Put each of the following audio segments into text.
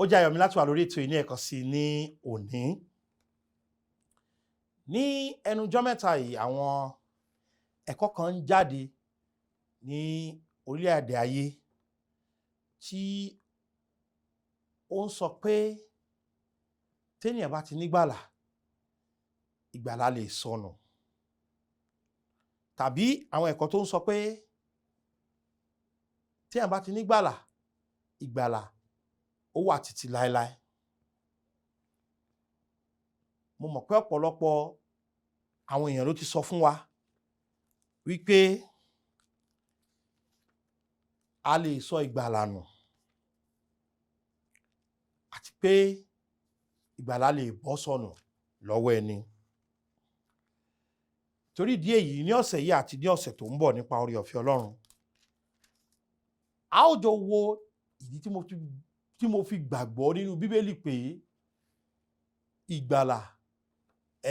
Ó jẹ́ ayọ̀ mi láti wà lórí ètò yìí ní ẹ̀kan sí ní òní. Ní ẹnujọ́ mẹ́ta yìí, àwọn ẹ̀kọ́ kan ń jáde ní orílẹ̀-èdè ayé tí ó ń sọ pé téèyàn bá ti nígbàlà, ìgbàlà lè sọnù, tàbí àwọn ẹ̀kọ́ tó ń sọ pé téèyàn bá ti nígbàlà, ìgbàlà ó wà títí láéláé. Mo mọ̀ pé ọ̀pọ̀lọpọ̀ àwọn èèyàn ló ti sọ fún wa wípé a lè sọ ìgbàlà nù àti pé ìgbàlà lè bọ́ sọnù lọ́wọ́ ẹni. Torí ìdí èyí, ní ọ̀sẹ̀ yìí àti ní ọ̀sẹ̀ tó ń bọ̀, nípa oore ọ̀fẹ́ Ọlọ́run, a ó jọ wo ìdí tí mo fi gbàgbọ́ nínú Bíbélì pé ìgbàlà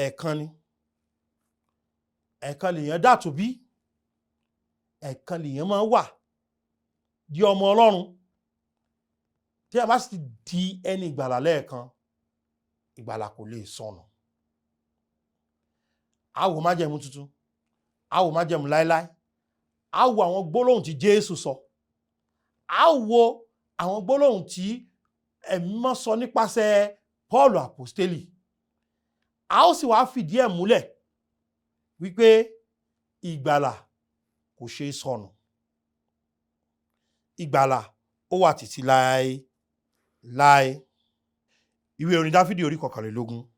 ẹ̀ẹ̀kan ni, ẹ̀ẹ̀kan lèèyàn dàtúnbí, ẹ̀ẹ̀kan lèèyàn máa wà di ọmọ Ọlọ́run. Tí a bá sì di ẹni ìgbàlà lẹ́ẹ̀kan, ìgbàlà kò lè sọnù. A wò májẹ̀mú tuntun, a wò májẹ̀mú láéláé, a wo àwọn gbólóhùn tí Jésù sọ, a wo àwọn gbólóhùn tí Ẹ̀mí Mímọ́ sọ nípasẹ̀ Paul àpòstélì. A ó sì wá fìdí ẹ̀ múlẹ̀ wípé ìgbàlà kò ṣeé sọnù, ìgbàlà ó wà títí láé láé. Ìwé orin Dáfídì orí 21,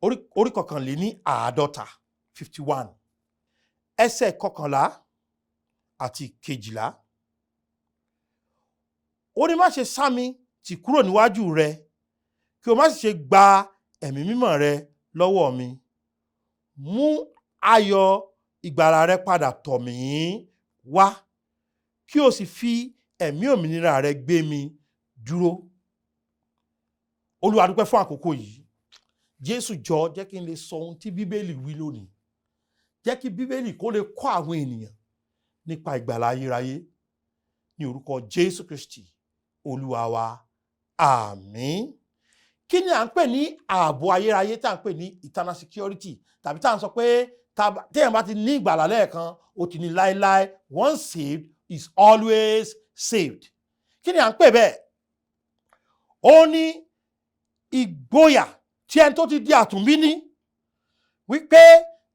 orí 51, 51, ẹsẹ̀ 11 àti 12, ó ní, "Má ṣe sá mi tì kúrò níwájú rẹ, kí o má sì ṣe gba Ẹ̀mí Mímọ́ rẹ lọ́wọ́ mi. Mú ayọ̀ ìgbàlà rẹ padà tọ̀ mí wá, kí o sì fi ẹ̀mí òmìnira rẹ gbé mi dúró." Olúwa, dúpẹ́ fún àkókò yìí. Jésù, jọ̀ọ́, jẹ́ kí n lè sọ ohun tí Bíbélì wí lónìí. Jẹ́ kí Bíbélì kó lè kọ́ àwọn ènìyàn nípa ìgbàlà ayérayé. Ní orúkọ Jésù Kristi Olúwa wa, àmín. Kí ni à ń pè ní ààbò ayérayé tá à ń pè ní eternal security, tàbí tá à ń sọ pé téèyàn bá ti ní ìgbàlà lẹ́ẹ̀kan, ó ti ní láéláé? Once saved is always saved. Kí ni à ń pè bẹ́ẹ̀? Ó ní ìgboyà tí ẹni tó ti di àtúnbí ní wípé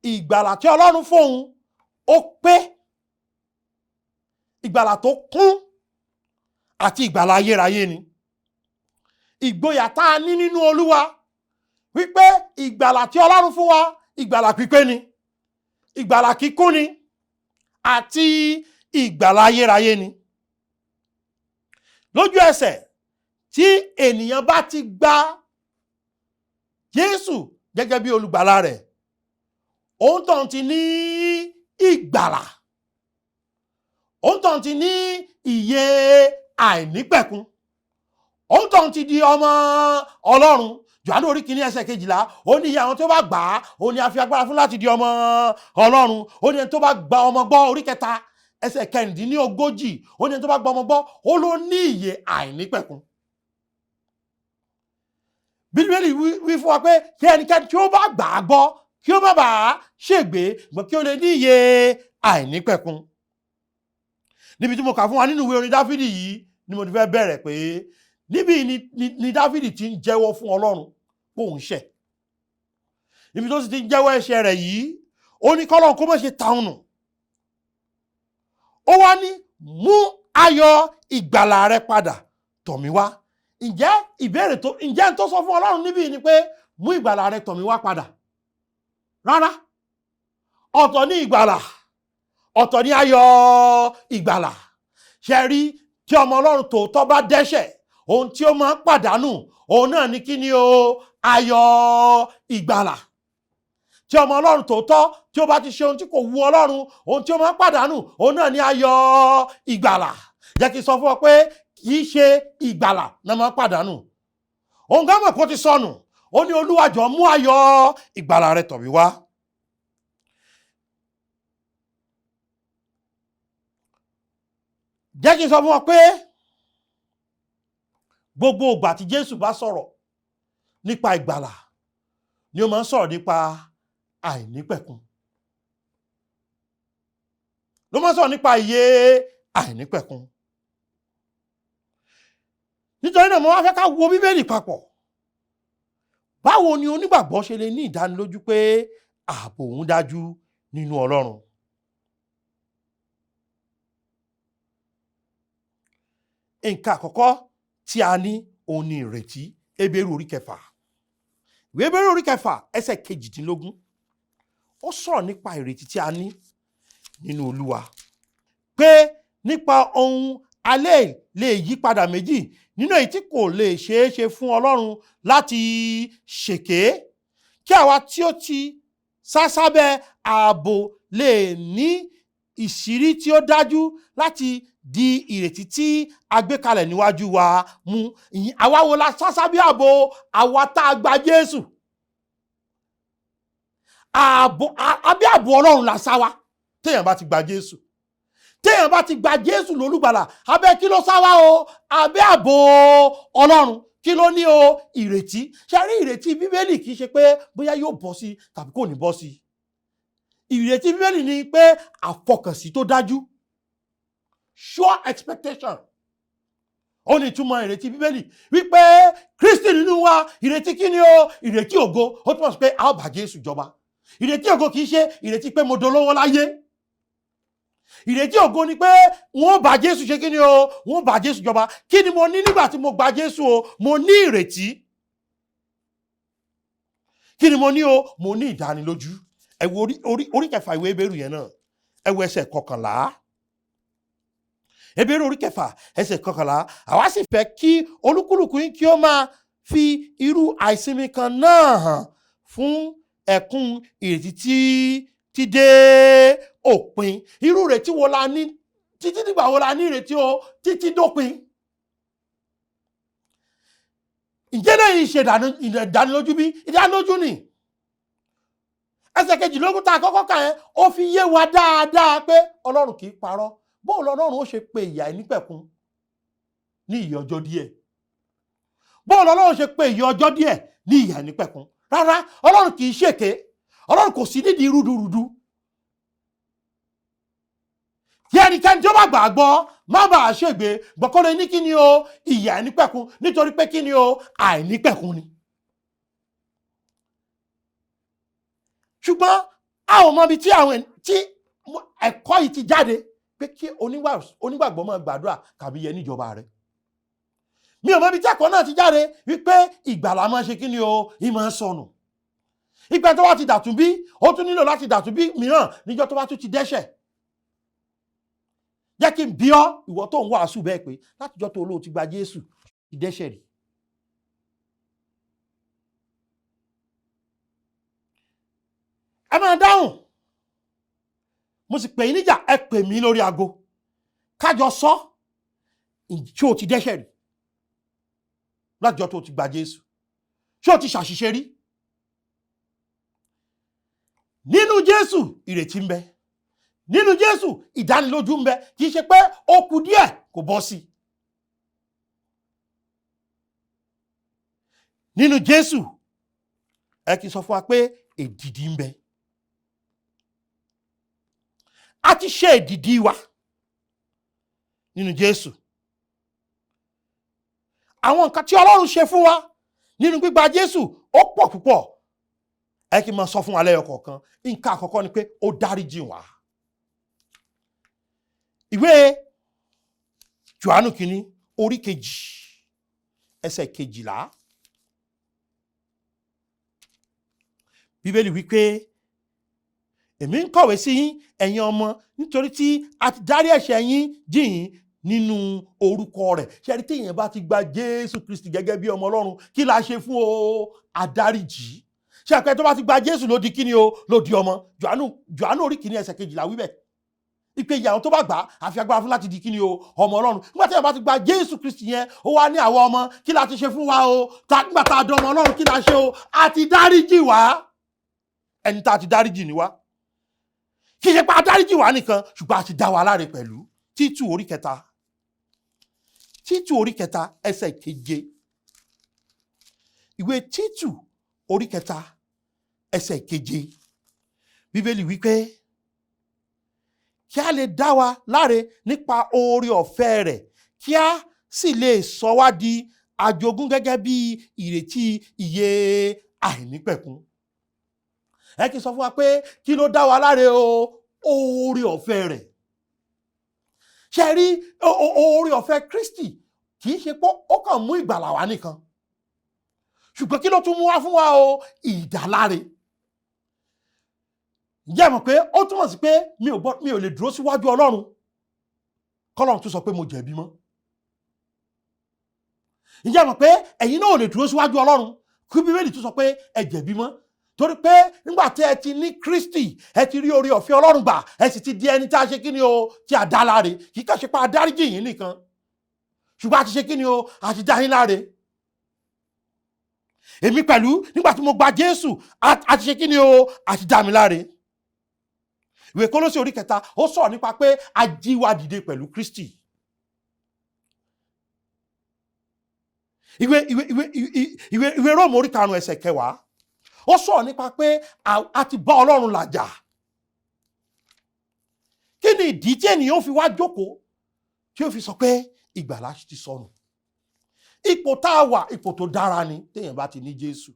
ìgbàlà tí Ọlọ́run fóun ó pé, ìgbàlà tó kún àti ìgbàlà ayérayé ni. Ìgboyà tá a ní nínú Olúwa wípé ìgbàlà tí Ọlọ́run fún wa, ìgbàlà pípé ni, ìgbàlà kíkún ni àti ìgbàlà ayérayé ni. Lójú ẹsẹ̀ tí ènìyàn bá ti gba Jésù gẹ́gẹ́ bí olùgbàlà rẹ̀, òun tàn ti ní ìgbàlà, òun tàn ti ní ìyè àìnípẹ̀kun, òun tàn ti di ọmọ Ọlọ́run. Jòhánù orí 1 ẹsẹ̀ 12, ó ní iye àwọn tó bá gbà á, ó ní a fi agbára fún láti di ọmọ Ọlọ́run. Ó ní ẹni tó bá gba ọmọ gbọ́, orí 3 ẹsẹ̀ 36, ó ní ẹni tó bá gba ọmọ gbọ́, ó ló ní ìyè àìnípẹ̀kun. Bíbélì wí fún wa pé kí ẹnikẹ́ni tí ó bá gbà á gbọ́ kí ó má bàa ṣègbé, ṣùgbọ́n kí ó lè ní ìyè àìnípẹ̀kun. Níbi tí mo kà fún wa nínú ìwé orin Dáfídì yìí ni mo ti fẹ́ bẹ̀rẹ̀, pé níbí ni Dáfídì ti ń jẹ́wọ́ fún Ọlọ́run pé òun ṣẹ̀. Níbi tó sì ti ń jẹ́wọ́ ẹ̀ṣẹ̀ rẹ̀ yìí, ó ní kọ́lọ́run kó má ṣe ta òun nù. Ó wá ní, "Mú ayọ̀ ìgbàlà rẹ padà tọ̀ mí wá." Ǹjẹ́ ìbéèrè tó, ǹjẹ́ n tó sọ fún Ọlọ́run níbí ni pé, "Mú ìgbàlà rẹ tọ̀ mí wá padà"? Rárá. Ọ̀tọ̀ ní ìgbàlà, ọ̀tọ̀ ní ayọ̀ ìgbàlà. Ṣe rí, tí ọmọ Ọlọ́run tòótọ́ bá dẹ́ṣẹ̀, ohun tí ó máa ń pàdánù òun náà ní kí ni o? Ayọ̀ ìgbàlà. Tí ọmọ Ọlọ́run tòótọ́ tí ó bá ti ṣe ohun tí kò wu Ọlọ́run, ohun tí ó máa ń pàdánù òun náà ní ayọ̀ ìgbàlà. Jẹ́ kí n sọ fún ọ pé kì í ṣe ìgbàlà náà máa ń pàdánù. Òun gán mọ̀ kó ti sọnù. Ó ní, "Olúwa, jọ̀ọ́, mú ayọ̀ ìgbàlà rẹ tọ̀ mí wá." Jẹ́ kí n sọ fún ọ pé Gbogbo ìgbà tí Jésù bá sọ̀rọ̀ nípa ìgbàlà ni ó máa ń sọ̀rọ̀ nípa àìnípẹ̀kun, ló máa ń sọ̀rọ̀ nípa ìyè àìnípẹ̀kun. Nítorí náà, mo wá fẹ́ ká wo Bíbélì papọ̀. Báwo ni onígbàgbọ́ ṣe lè ní ìdánilójú pé ààbò òun dájú nínú Ọlọ́run? Nǹkan àkọ́kọ́ tí a ní òun ni ìrètí. Hébérù orí kẹfà, ìwé Hébérù orí kẹfà ẹsẹ̀ 18, ó sọ̀rọ̀ nípa ìrètí tí a ní nínú Olúwa, pé nípa ohun alẹ́ lè yí padà méjì nínú èyí tí kò lè ṣeé ṣe fún Ọlọ́run láti ṣèké, kí àwa tí ó ti sá sábẹ́ ààbò lè ní ìṣírí tí ó dájú láti di ìrètí tí a gbé kalẹ̀ níwájú wa mú. Àwa wo la sá sábẹ́ ààbò? Àwa tá a gba Jésù. Ààbò, abẹ́ ààbò Ọlọ́run la sá wa. Téèyàn bá ti gba Jésù, téèyàn bá ti gba Jésù lólùgbàlà, abẹ́ kí ló sá wa o? Abẹ́ ààbò Ọlọ́run. Kí ló ní o? Ìrètí. Ṣe rí ìrètí Bíbélì kì í ṣe pé bóyá yóò bọ́ sí tàbí kò ní bọ́ sí. Ìrètí Bíbélì ni pé àfọkànsí tó dájú, sure expectation. Ó ní ìtumọ̀ ìrètí Bíbélì wípé Kristi nínú wa, ìrètí kí ni o? Ìrètí ògo. Ó túmọ̀ sí pé a ó bá Jésù jọba. Ìrètí ògo kì í ṣe ìrètí pé mo dolówó láyé. Ìrètí ògo ni pé wọ́n bá Jésù ṣe kí ni o? Wọ́n bá Jésù jọba. Kí ni mo ní nígbà tí mo gba Jésù o? Mo ní ìrètí. Kí ni mo ní o? Mo ní ìdánilójú. Ẹ wo orí kẹfà ìwé Hébérù yẹn náà, ẹ wo ẹsẹ̀ 11. Hébérù orí kẹfà ẹsẹ̀ 11: àwa sì fẹ́ kí olúkúlùkù yín kí ó máa fi irú àìsinmi kan náà hàn fún ẹ̀kún ìrètí tí ti dé òpin. Irú ìrètí wo la ní? Títí dìgbà wo la ní ìrètí o? Títí dópin. Ǹjẹ́ lẹ́yìn ṣe ìdánilójú bí? Ìdánilójú ni. Ẹsẹ̀ 22 tá a kọ́kọ́ kà yẹn, ó fi yé wa dáadáa pé Ọlọ́run kì í parọ́. Bóun lọ́lọ́run ó ṣe pe ìyà ìnípẹ̀kun ní ìyà ọjọ́ díẹ̀? Bóun lọ́lọ́run ṣe pe ìyà ọjọ́ díẹ̀ ní ìyà ìnípẹ̀kun? Rárá, Ọlọ́run kì í ṣèké. Ọlọ́run kò sí nídìí rúdurùdu. Kí ẹnikẹ́ni tí ó bá gbàgbọ́ má bàa ṣègbé, gbọ́kọ́lé ní kí ni o? Ìyà àìnípẹ̀kun. Nítorí pé kí ni o? Àìnípẹ̀kun ni. Ṣùgbọ́n a ò mọ ibi tí àwọn tí ẹ̀kọ́ yìí ti jáde pé kí onígbàgbọ́ máa gbàdúrà kàbí yẹ níjọba rẹ̀. Mi ò mọ ibi tí ẹ̀kọ́ náà ti jáde wípé ìgbàlà máa ṣe kí ni o? Ìmọ̀ sọnù. Ìgbà tó bá ti dàtún bí, ó tún nílò láti dàtún bí mìíràn níjọ́ tó bá tún ti dẹ́ṣẹ̀. Jẹ́ kí n bi ọ́, ìwọ tó ń wàásù bẹ́ẹ̀, pé látijọ́ tó olóò ti gba Jésù, ti dẹ́ṣẹ̀ rí? Ẹ máa dáhùn. Mo sì pè yín níjà, ẹ pè mí lórí aago kájọ sọ. Ṣé o ti dẹ́ṣẹ̀ rí látijọ́ tó ti gba Jésù? Ṣé o ti ṣàṣìṣe rí? Nínú Jésù, ìrètí ń bẹ. Nínú Jésù, ìdánilójú ń bẹ. Kì í ṣe pé ó kù díẹ̀ kò bọ́ sí. Nínú Jésù, ẹ kì í sọ fún wa pé èdìdì ń bẹ. A ti ṣe èdìdì wa nínú Jésù. Àwọn nǹkan tí Ọlọ́run ṣe fún wa nínú gbígba Jésù ó pọ̀ púpọ̀. Ẹ kì í máa sọ fún wa lẹ́yọ kọ̀ọ̀kan. Nǹkan àkọ́kọ́ ni pé ó dáríjì wá. Ìwé Jòhánù kìíní orí 2 ẹsẹ̀ 12, Bíbélì wípé, èmi ń kọ̀wé sí yín, ẹ̀yin ọmọ, nítorí tí a ti dárí ẹ̀ṣẹ̀ yín jì yín nínú orúkọ rẹ̀. Ṣe rí, téèyàn bá ti gba Jésù Kristi gẹ́gẹ́ bí ọmọ Ọlọ́run, kí la ṣe fún o? Adáríjì. Ṣe àpẹẹrẹ, tó bá ti gba Jésù ló di kí ni o? Ló di ọmọ. Jòhánù orí kìíní ẹsẹ̀ 12 wí bẹ́ẹ̀ ìpè ìyàwó tó bá gbà á, àfi agbára fún láti di kí ni o? Ọmọ Ọlọ́run. Nígbà tí èèyàn bá ti gba Jésù Kristi yẹn, ó wá ní àwọn ọmọ, kí la ti ṣe fún wa o? Nígbà tá a dán ọmọ Ọlọ́run, kí la ṣe o? A ti dáríjì wá. Ẹni tá a ti dáríjì ni wá. Kì í ṣe pé a dáríjì wá nìkan, ṣùgbọ́n a ti dá wa láre pẹ̀lú. Títù orí kẹta, Títù orí kẹta ẹsẹ̀ keje. Ìwé Títù orí kẹta ẹsẹ̀ keje. Bíbélì wípé kí a lè dá wa láre nípa oore ọ̀fẹ́ rẹ̀, kí a sì lè sọ wá di àjogún gẹ́gẹ́ bí ìrètí ìyè àìnípẹ̀kun. Ẹ kì í sọ fún wa pé kí ló dá wa láre o? Oore ọ̀fẹ́ rẹ̀. Ṣe rí oore ọ̀fẹ́ Kristi kì í ṣe pé ó kàn mú ìgbàlà wá nìkan, ṣùgbọ́n kí ló tún mú wá fún wa o? Ìdáláre. Ǹjẹ́ ẹ mọ̀ pé ó túmọ̀ sí pé mi ò lè dúró síwájú Ọlọ́run kọ́lọ́run tún sọ pé mo jẹ̀bi mọ́? Ǹjẹ́ ẹ mọ̀ pé ẹ̀yin náà ò lè dúró síwájú Ọlọ́run kí Bíbélì tún sọ pé ẹ jẹ̀bi mọ́? Torí pé nígbà tí ẹ ti ní Kristi, ẹ ti rí oore ọ̀fẹ́ Ọlọ́run gbà, ẹ sì ti di ẹni tí a ṣe kí ni o, tí a dá láre. Kì í kàn ṣe pé a dáríjì yín nìkan, ṣùgbọ́n a ti ṣe kí ni o, a ti dá yín láre. Èmi pẹ̀lú, nígbà tí mo gba Jésù, a ti ṣe kí ni o, a ti dá mi láre. Ìwé Kólósè orí kẹta, ó sọ̀rọ̀ nípa pé a jí wa dìde pẹ̀lú Kristi. Ìwé Róòmù orí 5 ẹsẹ̀ 10, ó sọ̀rọ̀ nípa pé a ti bá Ọlọ́run làjà. Kí ni ìdí tí ènìyàn fi wá jókòó tí ó fi sọ pé ìgbàlà ti sọnù? Ipò tá a wà, ipò tó dára ni téèyàn bá ti ní Jésù.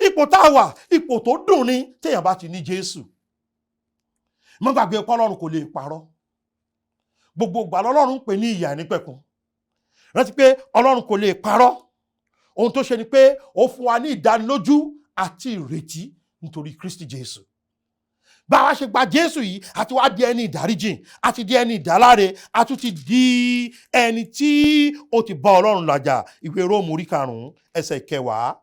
Ipò tá a wà, ipò tó dùn ni téèyàn bá ti ní Jésù. Má gbàgbé pé Ọlọ́run kò lè parọ́. Gbogbo ìgbà lọ́lọ́run ń pè ní ìyè àìnípẹ̀kun. Rántí pé Ọlọ́run kò lè parọ́. Ohun tó ṣe ni pé ó fún wa ní ìdánilójú àti ìrètí nítorí Kristi Jésù. Bá wa ṣe gba Jésù yìí, àti wá di ẹni ìdáríjìn, àti di ẹni ìdáláre, a tún ti di ẹni tí ó ti bá Ọlọ́run làjà. Ìwé Róòmù orí 5 ẹsẹ̀ 10.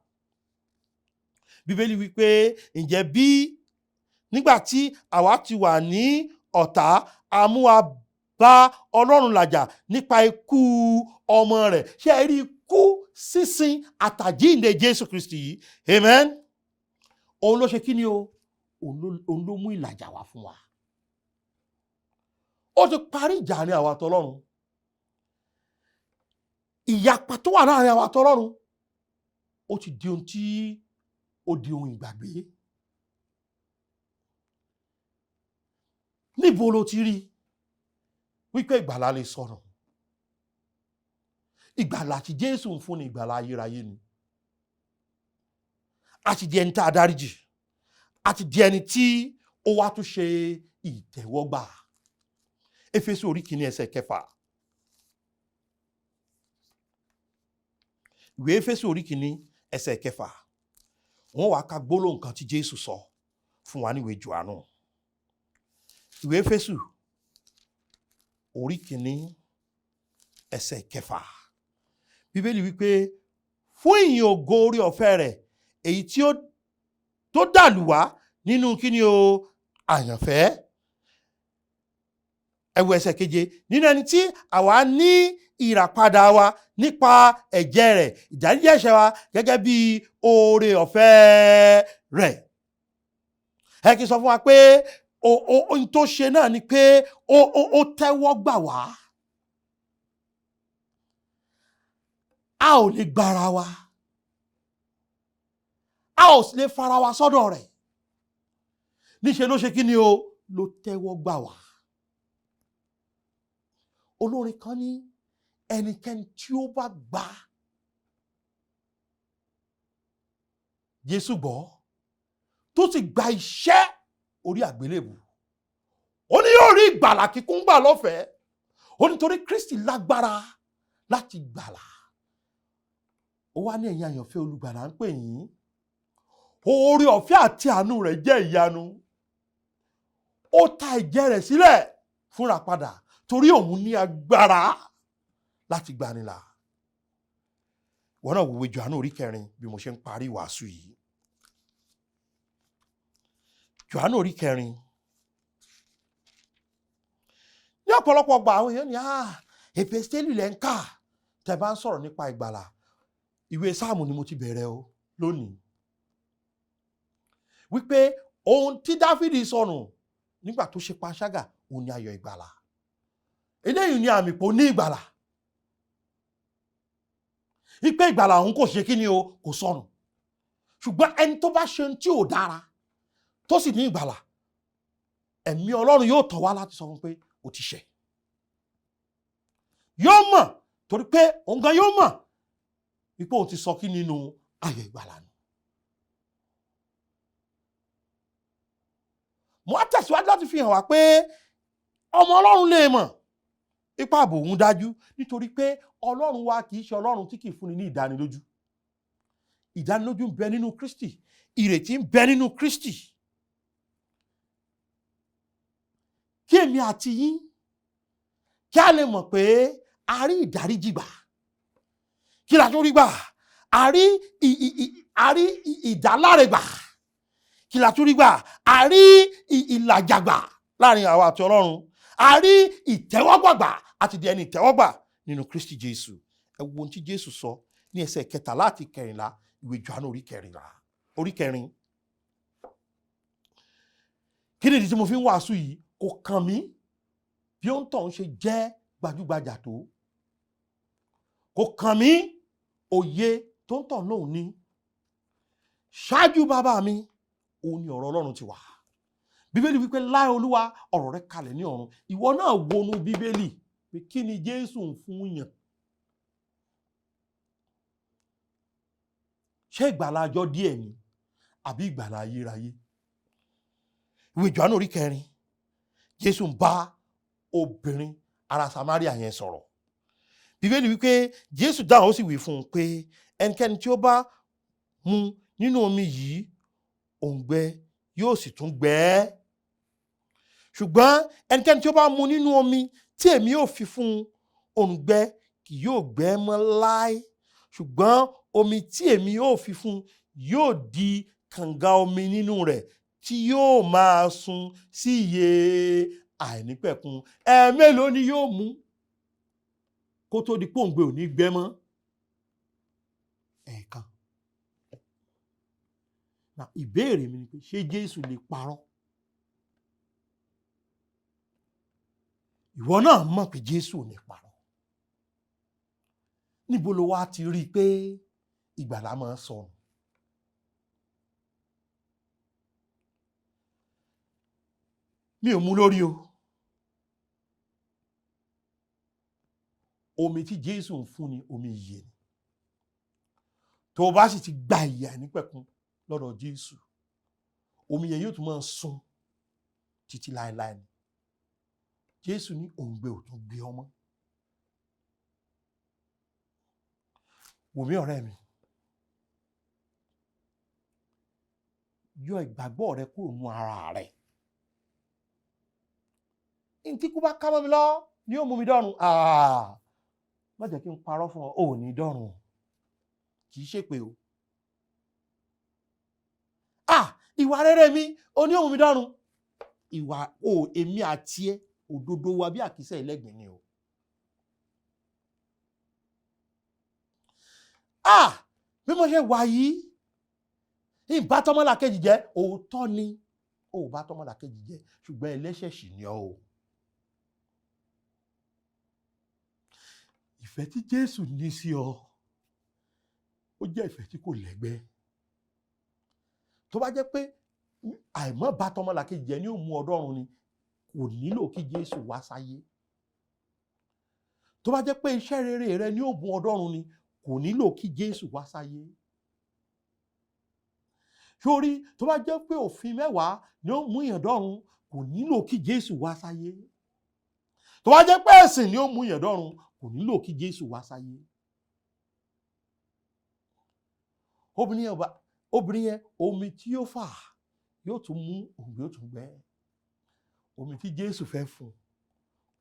Bíbélì wípé ǹjẹ́ bí nígbà tí àwa ti wà ní ọ̀tá, a mú wa bá Ọlọ́run làjà nípa ikú ọmọ rẹ̀. Ṣé ẹ rí ikú sísin àtàjíǹde Jésù Kristi yìí? Amen. Òun ló ṣe kí ni o? Òun ló mú ìlàjà wá fún wa. Ó ti parí ìjà ní àwa àtọlọ́run. Ìyapa tó wà láàrin àwa àtọlọ́run, ó ti di ohun tí ó di ohun ìgbàgbé. Níbo ló ti rí wípé ìgbàlà lè sọnù? Ìgbàlà tí Jésù ń fún ni ìgbàlà ayérayé ni. A ti di ẹni tá a dáríjì, a ti di ẹni tí ó wá tún ṣe ìtẹ́wọ́gbà. Éfésù orí 1 ẹsẹ̀ 6. Ìwé Éfésù orí 1 ẹsẹ̀ 6. Wọ́n wá ka gbólóhùn kan tí Jésù sọ fún wa níwèé Jòhánù. Ìwé Éfésù orí 1 ẹsẹ̀ 6. Bíbélì wípé fún ìyìn ògo orí ọ̀fẹ́ rẹ̀ èyí tí ó tó dàlù wá nínú kíni o, àyànfẹ́. Ẹ wo ẹsẹ̀ 7. Nínú ẹni tí àwa ní ìràpadà wa nípa ẹ̀jẹ̀ rẹ̀, ìdáríjì ẹ̀ṣẹ̀ wa gẹ́gẹ́ bí oore ọ̀fẹ́ rẹ̀. Ẹ kì í sọ fún wa pé ohun tó ṣe náà ni pé ó tẹ́wọ́ gbà wá. A ò lè gbára wa, a ò sì lè fara wa sọ́dọ̀ rẹ̀. Níṣe ló ṣe kí ni o, ló tẹ́wọ́ gbà wá. Olórin kan ní ẹnikẹ́ni tí ó bá gbà Jésù gbọ́ tó sì gba iṣẹ́ orí àgbélébù, ó ní yóò rí ìgbàlà kíkún gbà lọ́fẹ̀ẹ́. Ó ní torí Kristi lágbára láti gbàlà. Ó wá ní ẹ̀yin àyànfẹ́ olùgbàlà ń pè yín. Oore ọ̀fẹ́ àti àánú rẹ̀ jẹ́ ìyanu. Ó ta ẹ̀jẹ̀ rẹ̀ sílẹ̀ fúnra padà torí òun ní agbára láti gbanilà. Wọ́n náà wòwe Jòhánù orí 4 bí mo ṣe ń parí ìwàásù yìí. Jòhánù orí 4. Ní ọ̀pọ̀lọpọ̀ ọgbà àwọn èèyàn ní Epistẹ́lì lẹ́ ń kà tẹ́ bá ń sọ̀rọ̀ nípa ìgbàlà. Ìwé Sáàmù ni mo ti bẹ̀rẹ̀ o lónìí. Wípé ohun tí Dáfídì sọnù nígbà tó ṣe panṣágà, òun ni ayọ̀ ìgbàlà. Eléyìí ni àmì pò ní ìgbàlà. Wípé ìgbàlà òun kò ṣe kí ni o, kò sọnù. Ṣùgbọ́n ẹni tó bá ṣe ohun tí ò dára tó sì ní ìgbàlà, ẹ̀mí Ọlọ́run yóò tọ̀ wá láti sọ fún pé o ti ṣẹ̀. Yóò mọ̀, torí pé òun gan yóò mọ̀ wípé òun ti sọ kí nínú ayọ̀ ìgbàlà nù. Mo á tẹ̀síwájú láti fi hàn wá pé ọmọ Ọlọ́run lè mọ̀ ipa ààbò òun dájú, nítorí pé Ọlọ́run wa kì í ṣe Ọlọ́run tí kì í fúnni ní ìdánilójú. Ìdánilójú ń bẹ nínú Kristi, ìrètí ń bẹ nínú Kristi. Kí èmi àti yín kí a lè mọ̀ pé a rí ìdáríjì gbà. Kí la tún rí gbà? A rí ìdáláre gbà. Kí la tún rí gbà? A rí ìlàjà gbà láàrin àwa àti Ọlọ́run. A rí ìtẹ́wọ́gbà gbà, àti di ẹni ìtẹ́wọ́gbà nínú Kristi Jésù. Ẹ wo ohun tí Jésù sọ ní ẹsẹ̀ 13 àti 14 ìwé Jòhánù orí kẹrin. Kí nìdí tí mo fi ń wàásù yìí? Kò kàn mí bí ó ń tọ̀ ń ṣe jẹ́ gbajúgbajà tó. Kò kàn mí òye tó ń tọ̀ lóhùn ní. Ṣáájú bàbá mi, òun ni ọ̀rọ̀ Ọlọ́run ti wà. Bíbélì wípé láì Olúwa ọ̀rọ̀ rẹ̀ kalẹ̀ ní ọ̀run. Ìwọ náà wọnú Bíbélì pé kí ni Jésù ń fún yàn. Ṣé ìgbàlà ọjọ́ díẹ̀ ni àbí ìgbàlà ayérayé? Ìwé Jòhánù orí kẹrin, Jésù ń bá obìnrin ará Samaria yẹn sọ̀rọ̀. Bíbélì wípé Jésù dáhùn ó sì wí fún un pé ẹnikẹ́ni tí ó bá mu nínú omi yìí, òǹgbẹ yóò sì tún gbẹ ẹ́. Ṣùgbọ́n ẹnikẹ́ni tí ó bá mu nínú omi tí èmi yóò fi fún un, òǹgbẹ kì yóò gbẹ mọ́ láé. Ṣùgbọ́n omi tí èmi yóò fi fún un yóò di kànga omi nínú rẹ̀ tí yóò máa sun sí ìyè àìnípẹ̀kun. Ẹ̀ẹ̀mélòó ni yóò mú kó tó di pòǹgbẹ ò ní gbẹ mọ́? Ẹ̀ẹ̀kan. Now, ìbéèrè mi ni pé ṣé Jésù lè parọ́? Ìwọ náà mọ̀ pé Jésù ò ní parọ́. Níbo ló wá ti rí i pé ìgbàlà máa ń sọnù? Mi ò mú lórí o. Omi tí Jésù ń fún ni omi ìyè ni. Tó o bá sì ti gba ìyè àìnípẹ̀kun lọ́dọ̀ Jésù, omi yẹn yóò tún máa sun títí láéláé ni. Jésù ní òǹgbẹ ò tún gbé ọmọ. Wò mí ọ̀rẹ́ mi, yọ ìgbàgbọ́ rẹ kúrò nínú ara rẹ. Ntí kú bá ká mọ́ mi lọ ni yóò mú mi dọ́run. Má jẹ́ kí n parọ́ fún ọ, ò ní dọ́run. Kì í ṣèpè o. Ìwà rere mi, o ní ó mú mi dọ́run. Ìwà o, èmi àti ẹ, òdodo wa bí àkísà ẹlẹ́gbin ni o. Bí mo ṣe wà yìí, ìbá tọmọlàkejì jẹ́, òótọ́ ni, ò bá tọmọlàkejì jẹ́, ṣùgbọ́n ẹlẹ́ṣẹ̀ sì ni ọ́ o. Ìfẹ́ tí Jésù ní sí ọ, ó jẹ́ ìfẹ́ tí kò lẹ́gbẹ́. Tó bá jẹ́ pé àìmọ́ bá tọmọlàkejì jẹ́ ni ó mú ọ dọ́run ni, kò nílò kí Jésù wá sáyé. Tó bá jẹ́ pé iṣẹ́ rere rẹ ni ó mú ọ dọ́run ni, kò nílò kí Jésù wá sáyé. Sórí tó bá jẹ́ pé òfin mẹ́wàá ni ó mú yàn dọ́run, kò nílò kí Jésù wá sáyé. Tó bá jẹ́ pé ẹ̀sìn ni ó mú yàn dọ́run, kò nílò kí Jésù wá sáyé. Obìnrin yẹn omi tí yóò fà yóò tún mú òǹgbẹ yóò tún gbẹ. Omi tí Jésù fẹ́ fún,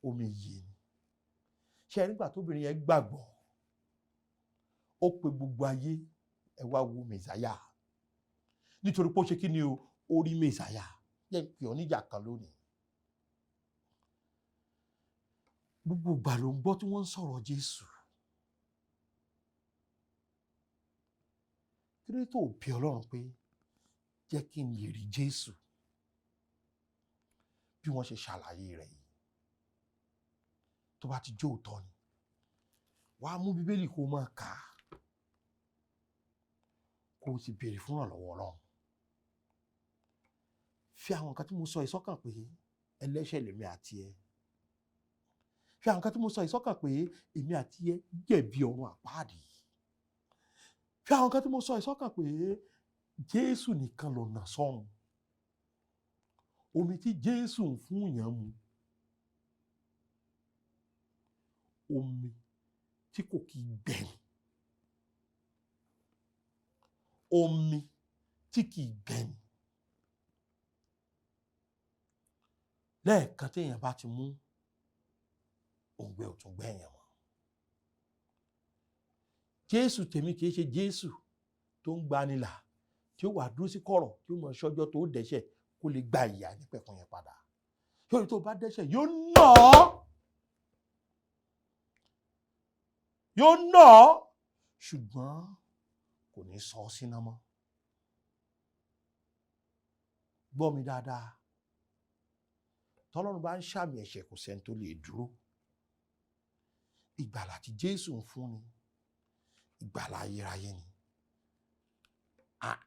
omi ìyè ni. Ṣé nígbà tóbìnrin yẹn gbàgbọ́, ó pe gbogbo ayé, ẹ wá wo Mèsáyà. Nítorí pé ó ṣe kí ni o, ó rí Mèsáyà. Jẹ́ pé ọ níjà kan lónìí. Gbogbo ìgbà ló ń gbọ́ tí wọ́n ń sọ̀rọ̀ Jésù. Kí ló dé tó bí Ọlọ́run pé jẹ́ kí n lè rí Jésù bí wọ́n ṣe ṣàlàyé rẹ̀ yìí? Tó bá ti jó òótọ́ ni, wàá mú Bíbélì kó máa kà á. Kó o sì béèrè fún ìrànlọ́wọ́ Ọlọ́run. Fi àwọn nǹkan tí mo sọ yìí sọ́kàn pé ẹlẹ́ṣẹ̀ lèmi àti ẹ. Fi àwọn nǹkan tí mo sọ yìí sọ́kàn pé èmi àti ẹ jẹ̀bi ọ̀run àpáàdì. Fi àwọn nǹkan tí mo sọ yìí sọ́kàn pé Jésù nìkan lọ̀nà sọ́run. Omi tí Jésù ń fún yàn mu, omi tí kò kí gbẹ ni, omi tí kì í gbẹ ni. Lẹ́ẹ̀kan téèyàn bá ti mú, òǹgbẹ ò tún gbẹ yẹn mọ́. Jésù tèmi kì í ṣe Jésù tó ń gbanilà tí ó wà dúró sí kọ̀rọ̀ tí ó mọ ṣọ́jọ́ tó dẹ́ṣẹ̀ kó lè gba ìyà nípẹ̀kun yẹn padà. Yóò tó bá dẹ́ṣẹ̀ yóò nà ọ́, yóò nà ọ́, ṣùgbọ́n kò ní sọ ọ́ síná mọ́. Gbọ́ mi dáadáa. Tọ́lọ́run bá ń ṣàmì ẹ̀ṣẹ̀ kò sẹ́ni tó lè dúró. Ìgbàlà tí Jésù ń fún ni, ìgbàlà ayérayé ni.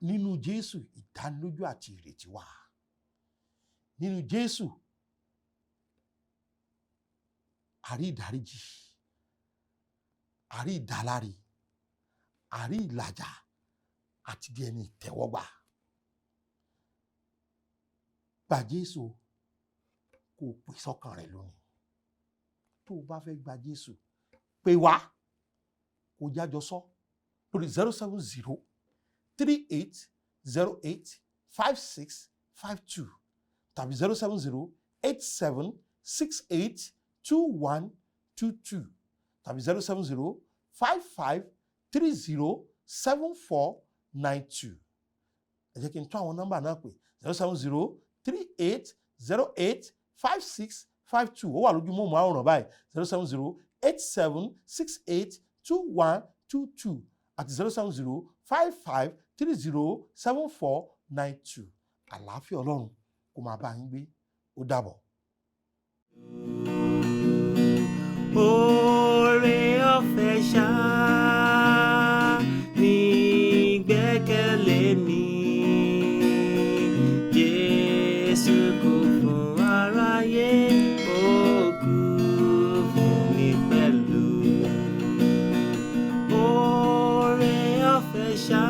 Nínú Jésù ìdánilójú àti ìrètí wà. Nínú Jésù àrí ìdáríjì, àrí ìdáláre, àrí ìlàjà àti di ẹni ìtẹ́wọ́gbà. Gba Jésù kó o pè sọ́kàn rẹ lónìí. Tó o bá fẹ́ gba Jésù, pè wá kó o jájọ sọ lórí 070 38 08 56 52 tàbí 070 87 68 21 22 tàbí 070 55 30 74 92. Ẹ jẹ́ kí n tún àwọn nọ́mbà náà pè: 070 38 08 56 52. Ó wà lójú mọ́mọ́ àwòrán báyìí: 070 87 68 21 22 àti 070 55 30 74 92. Àlàáfíà Ọlọ́run kó máa bá yín gbé. Ó dàbọ̀. Oore ọ̀fẹ́ ṣá ní gbẹ́kẹ̀lé mi. Jésù kú fún aráyé, ó kú fún mi pẹ̀lú. Oore ọ̀fẹ́ ṣá.